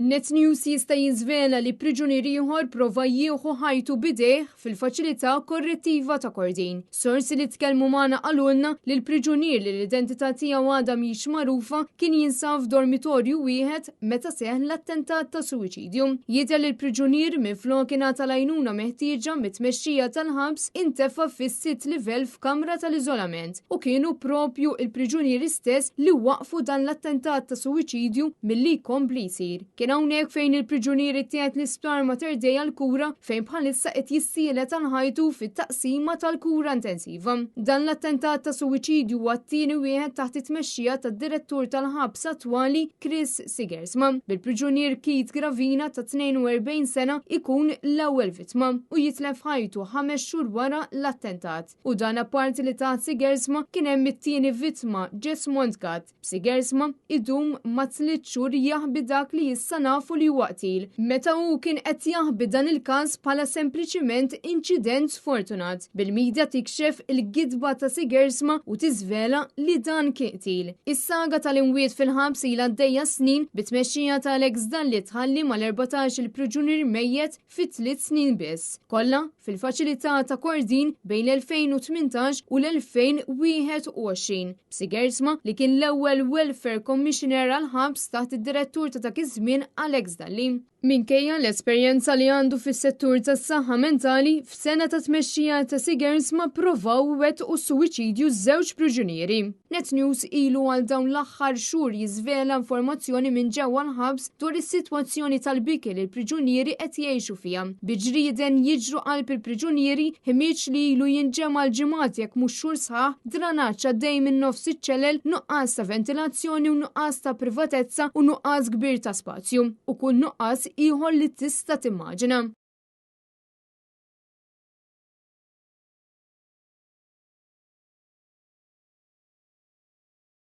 Net News jista' jiżvela li priġunier ieħor prova jieħu ħajtu b'idejh fil-faċilità korrettiva ta' Kordin. Sorsi li tkellmu magħna qalulna li l-priġunier li l-identità tiegħu għadha mhix magħrufa kien jinsab f'dormitorju wieħed meta seħħ l-attentat ta' suwiċidju. Jidher li l-priġunier minflok ingħata l-għajnuna meħtieġa mit-tmexxija tal-ħabs intefa' fis-sitt livell f'kamra tal-iżolament u kienu propju il-priġunieri stess li waqfu dan l-attentat ta' suwiċidju milli jkompli jsir. Kien hawnhekk fejn il-priġunier ittieħed l-isptar Mater Dei għall-kura fejn bħalissa qed jissielet għal ħajtu fit-taqsima tal-kura intensiva. Dan l-attentat ta' suwiċidju huwa t-tieni wieħed taħt it-tmexxija tad-direttur tal-ħabs attwali Chris Sigersma, bil-priġunier Keith Gravina ta' 42 sena ikun l-ewwel vittma u jitlef ħajtu ħames xhur wara l-attentat. U dan apparti li taħt Sigersma kien hemm it-tieni vittma Jesmond Gatt. B'Sigersma idum ma' tliet xhur jaħbi dak li issa nafu li huwa qtil, meta hu kien qed jaħbi dan il-każ bħala sempliċiment inċident sfortunat, bil-media tikxef il-gidba ta' Sigersma u tiżvela li dan kien qtil. Is-saga tal-imwiet fil-ħabs ilha għaddejja snin bit-tmexxija ta' Alex Dalli tħalli mal-14-il priġunier mejjet fi tliet snin biss, kollha fil-faċilità ta' Kordin bejn l-2018 u l-2021, b'Sigersma li kien l-ewwel Welfare Commissioner għall-ħabs taħt id-direttur ta' dak iż-żmien Alex Dalli. Minkejja l-esperjenza li għandu fis-settur tas-saħħa mentali, f'sena ta' tmexxija ta' Sigersma pprovaw iwettqu suwiċidju żewġ priġunieri. Net News ilu għal dawn l-aħħar xhur jiżvela informazzjoni minn ġewwa l-ħabs dwar is-sitwazzjoni tal-biki li l-priġunieri qed jgħixu fiha. Bi ġrieden jiġru qalb il-priġunieri, ħmieġ li ilu jinġema' għal ġimgħat jekk mhux xhur sħaħ, dranaġġ għaddej minn nofs iċ-ċelel, nuqqas ta' ventilazzjoni u nuqqas ta' privatezza u nuqqas kbir ta' spazju, u kull nuqqas ieħor li tista' timmaġina.